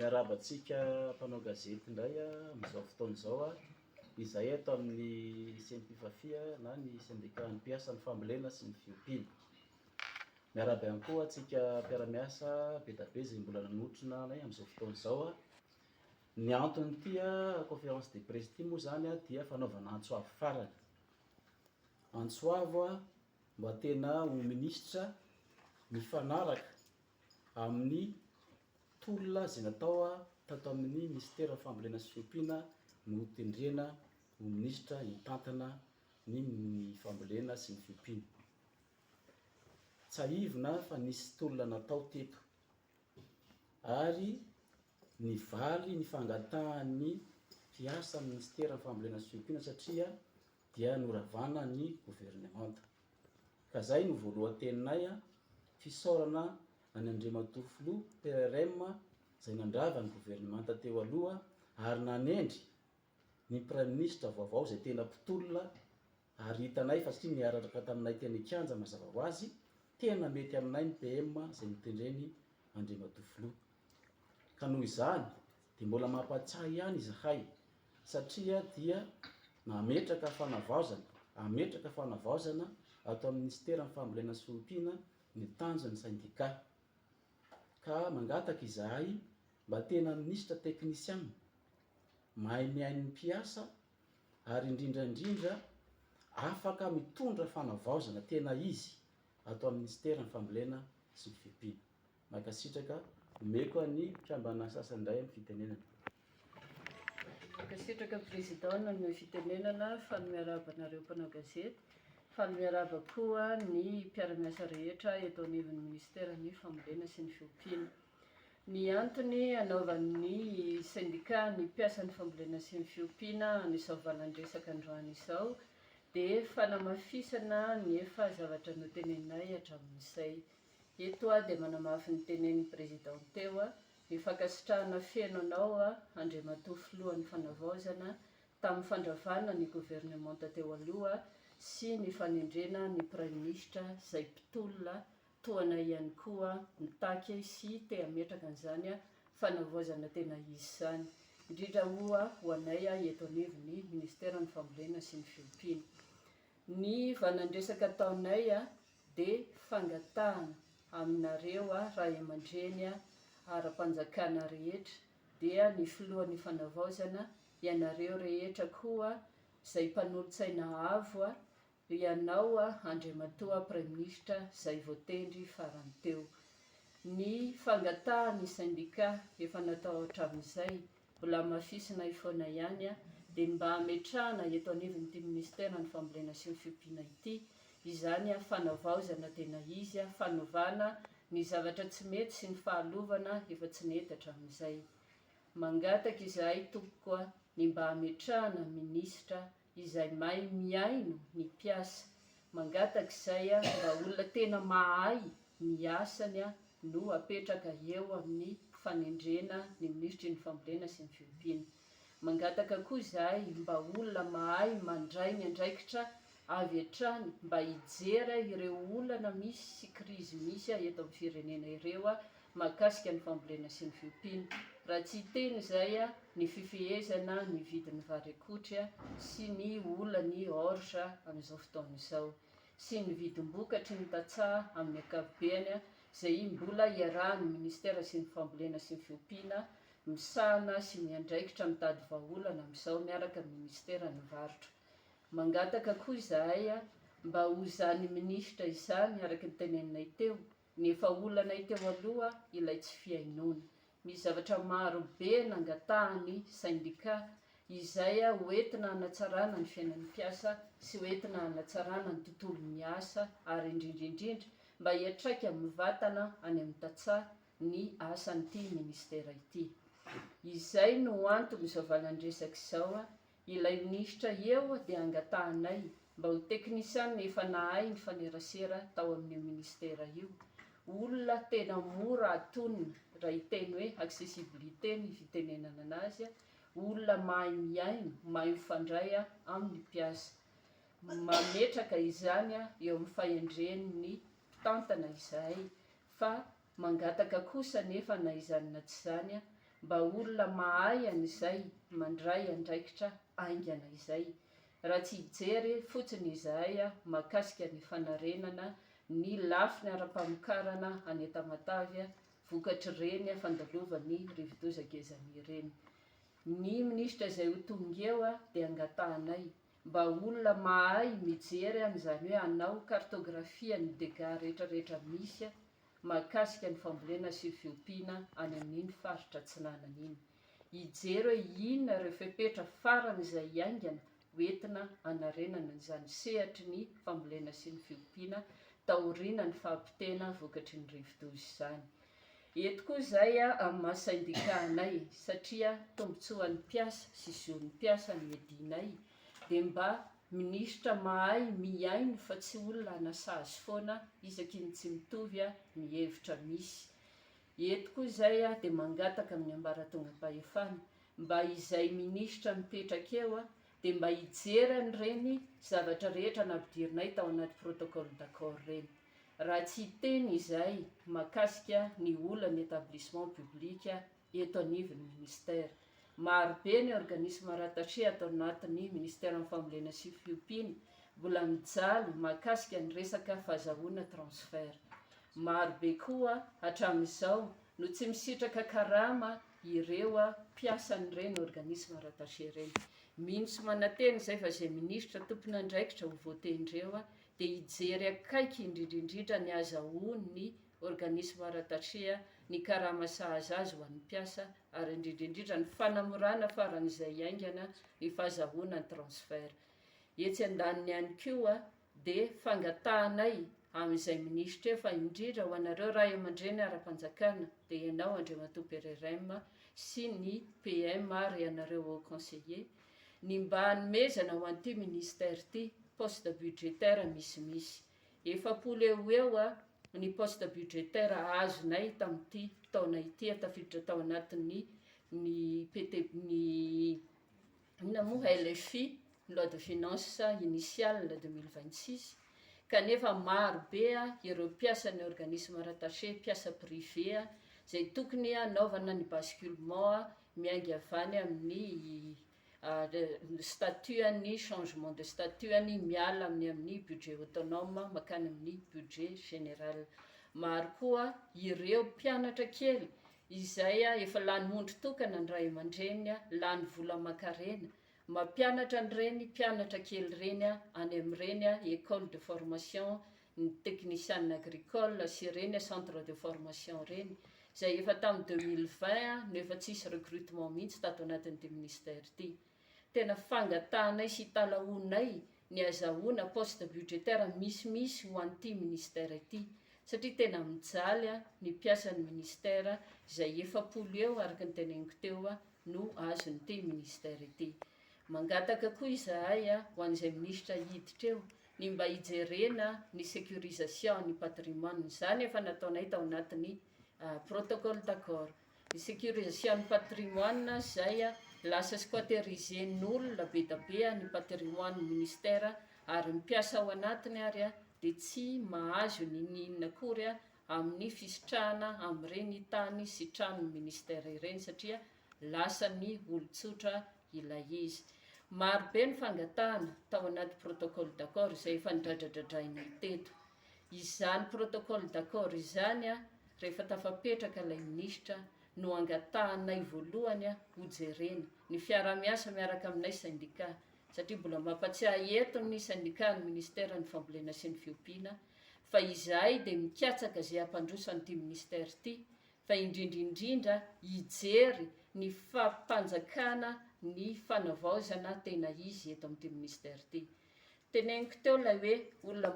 Miarahaba antsika mpanao gazety indray amin'izao fotoana izao. Izahay ato amin'ny Sempifafia na ny sendikan'ny mpiasan'ny fambolena sy ny fiompiana. Miarahaba ihany koa antsika mpiara-miasa be dia be izay mbola nanotrona anay amin'izao fotoana izao. Ny anton'ity conférence de presse ity moa izany dia fanaovana antso avo farany. Antso avo mba tena ho minisitra mifanaraka amin'ny tolona izay natao tato amin'ny minisiteran'ny fambolena sy fiompiana no hotendrena ho minisitra hitantana ny ny fambolena sy ny fiompiana. Tsiahivina fa nisy tolona natao teto ary nivaly ny fangatahan'ny mpiasa amin'ny minisiteran'ny fambolena sy fiompiana satria dia noravana ny governemanta. Ka zay no voalohan-teninay, fisaorana an'i Andriamatoa Filoha PRRM izay nandrava ny governemanta teo aloha ary nanendry ny Praiminisitra vaovao izay tena mpitolona ary hitanay fa satria niaraka taminay teny an-kianja mazava ho azy, tena mety aminay ny PM izay notendreny Andriamatoa Filoha. Ka noho izany dia mbola mampatsiahy ihany izahay satria dia nametraka fanavaozana, hametraka fanavaozana ato amin'ny minisiteran'ny fambolena sy fiompiana ny tanjon'ny sendika. Ka mangataka izahay mba tena minisitra teknisiana, mahay mihaino ny mpiasa ary indrindra indrindra afaka mitondra fanavaozana tena izy ato amin'ny minisiteran'ny fambolena sy ny fiompiana. Mankasitraka, omeko an'ny mpikambana sasany indray ny fitenenana. Mankasitraka Président nanome fitenenana, faly miarahaba anareo mpanao gazety, faly miarahaba koa ny mpiara-miasa rehetra eto anivon'ny Minisiteran'ny Fambolena sy ny Fiompiana. Ny antony anaovan'ny sendika ny mpiasan'ny fambolena sy ny fiompiana an'izao valan-dresaka androany izao dia fanamafisana ny efa zavatra noteneninay hatramin'izay. Eto aho dia manamafy ny tenenin'ny Président teo, Ny fankasitrahana feno anao Andriamatoa Filohan'ny Fanavaozana tamin'ny fandravana ny governemanta teo aloha sy ny fanendrena ny Praiminisitra izay mpitolona toa anay ihany koa mitaky sy te hametraka an'izany fanavaozana tena izy izany, indrindra oa ho anay eto anivon'ny Ministeran'ny Fambolena sy ny Fiompiana. Ny vanan-dresaka ataonay dia fangatahana aminareo ray aman-dreny ara-panjakana rehetra dia ny filohan'ny fanavaozana, ianareo rehetra koa izay mpanolotsaina avo, ianao Andriamatoa Praiminisitra izay voatendry farany teo. Ny fangatahan'ny sendika efa natao hatramin'izay mbola hamafisinay foana ihany dia ny mba hametrahana eto anivon'ity Minisiteran'ny Fambolena sy ny Fiompiana ity izany fanavaozana tena izy, fanovana ny zavatra tsy mety sy ny fahalovana efa tsy nety hatramin'izay. Mangataka izahay tompoko ny mba hametrahana minisitra izay mahay mihaino ny mpiasa, mangataka izay mba olona tena mahay ny asany no apetraka eo amin'ny fanendrena ny minisitry ny fambolena sy ny fiompiana. Mangataka koa izahay mba olona mahay mandray ny andraikitra avy hatrany mba hijery ireo olana misy sy krizy misy eto amin'ny firenena ireo mahakasika ny fambolena sy ny fiompiana. Raha tsy hiteny izay ny fifehezana ny vidin'ny vary akotry sy ny olan'ny orge amin'izao fotoana izao sy ny vidim-bokatry ny tantsaha amin'ny ankapobeny izay mbola iarahan'ny Ministera sy ny fambolena sy ny fiompiana misahana sy miandraikitra mitady vahaolana amin'izao miaraka amin'ny Ministeran'ny varotra. Mangataka koa izahay mba ho izany minisitra izany araka ny teneninay teo, ny efa olanay teo aloha ilay tsy fihainoana. Misy zavatra maro be nangatahan'ny sendika izay ho entina hanatsarana ny fiainan'ny mpiasa sy ho entina hanatsarana ny tontolon'ny asa ary indrindra indrindra mba hiantraika mivantana any amin'ny tantsaha ny asan'ity ministera ity. Izay no anton'izao valan-dresaka izao, ilay minisitra eo dia angatahanay mba ho teknisianina efa nahay nifanerasera tao amin'io ministera io, olona tena mora atonina raha hiteny hoe accessibilité ny fitenenana anazy, olona mahay mihaino, mahay mifandray amin'ny mpiasa. Mametraka izany eo amin'ny fahendren'ny mpitantana izahay fa Mangataka kosa anefa na izany na tsy izany, mba olona mahay an'izay mandray andraikitra haingana izay. Raha tsy hijery fotsiny izahay mahakasika ny fanarenana ny lafiny ara-pamokarana any Tamatave vokatr'ireny fandalovan'ny rivodoza Gezani ireny. Ny minisitra izay ho tonga eo dia angatahanay mba olona mahay mijery an'izany hoe hanao cartographie ny dégâts rehetra rehetra misy mahakasika ny fambolena sy fiompiana any amin'iny faritra Atsinanana iny. Hijery hoe inona ireo fepetra farany izay haingana hoentina hanarenana an'izany sehatry ny fambolena sy ny fiompiana taorian'ny fahapotehana vokatry ny rivodoza izany. Eto koa izay amin'ny maha sendika anay satria tombontsoan'ny mpiasa sy zon'ny mpiasa no iadianay dia mba minisitra mahay mihaino fa tsy olona hanasazy foana isaky ny tsy mitovy ny hevitra misy. Eto koa izay dia mangataka amin'ny ambaratongam-pahefana mba izay minisitra mipetraka eo dia mba hijery an'ireny zavatra rehetra nampidirinay tao anaty protocole d'accord ireny. Raha tsy hiteny izay mahakasika ny olan'ny établissement public eto anivon'ny ministère. Maro be ny organisme rattaché ato anatin'ny ministeran'ny fambolena sy fiompiana mbola mijaly mahakasika ny resaka fahazahoana transfert. Maro be koa hatramin'izao no tsy misitraka karama ireo mpiasan'ireny organisme rattaché ireny. Mino sy manantena izay fa izay minisitra tompon'andraikitra ho voatendry eo dia hijery akaiky indrindra indrindra ny azahoan'ny organisme rattaché ny karama sahaza azy ho an'ny mpiasa ary indrindra indrindra ny fanamorana faran'izay haingana ny fahazahoana ny transfert. Etsy andaniny ihany koa dia fangatahanay amin'izay minisitra eo fa indrindra ho anareo ray aman-dreny ara-panjakana dia ianao Andriamatoa PRRM sy ny PM ary ianareo haut conseiller ny mba hanomezana ho an'ity ministère ity poste budgétaire misimisy. 40 eo ho eo ny poste budgétaire azonay tamin'ity taona ity tafiditra tao anatin'ny ny PT ny inona moa LFI, loi de finance initiale 2026, kanefa maro be ireo mpiasan'ny organisme rattaché, mpiasa privé izay tokony hanaovana ny basculement miainga avy any amin'ny statut any changement de statut any miala amin'ny budget autonome makany amin'ny budget général. Maro koa ireo mpianatra kely izay efa lany ondry tokana ny ray aman-dreniny, lany vola aman-karena mampianatra an'ireny mpianatra kely ireny any amin'ireny école de formation ny technicien agricole sy ireny centre de formation ireny izay efa tamin'ny 2020 no efa tsisy recrutement mihitsy tato anatin'ity ministère ity. Tena fangatahanay sy talahoanay ny azahoana poste budgétaire misimisy ho an'ity ministère ity satria tena mijaly ny mpiasan'ny ministère izay 40 eo araka ny teneniko teo no azon'ity ministère ity. Mangataka koa izahay ho an'izay minisitra hiditra eo ny mba hijerena ny sécurisation ny patrimoine. Izany efa nataonay tao anatin'ny protocole d'accord. Ny sécurisation ny patrimoine izay lasa squatterisen'olona be da be ny patrimoine ministère ary ny mpiasa ao anatiny ary dia tsy mahazo n'inon'inona akory amin'ny fisitrahana amin'ireny tany sy tranon'ny ministère ireny satria lasa ny olon-tsotra ilay izy. Maro be ny fangatahana tao anaty protocole d'accord izay efa nidradradradrainay teto. Izany protocole d'accord izany rehefa tafapetraka ilay minisitra no angatahanay voalohany hojerena ny fiarahamiasa miaraka aminay syndicat satria mbola mampatsiahy eto ny syndicat ny ministère ny fambolena sy ny fiompiana fa izahay dia mikatsaka izay hampandroso an'ity ministère ity fa indrindra indrindra hijery ny fampanjakana ny fanavaozana tena izy eto amin'ity ministère ity. Teneniko teo ilay hoe olona.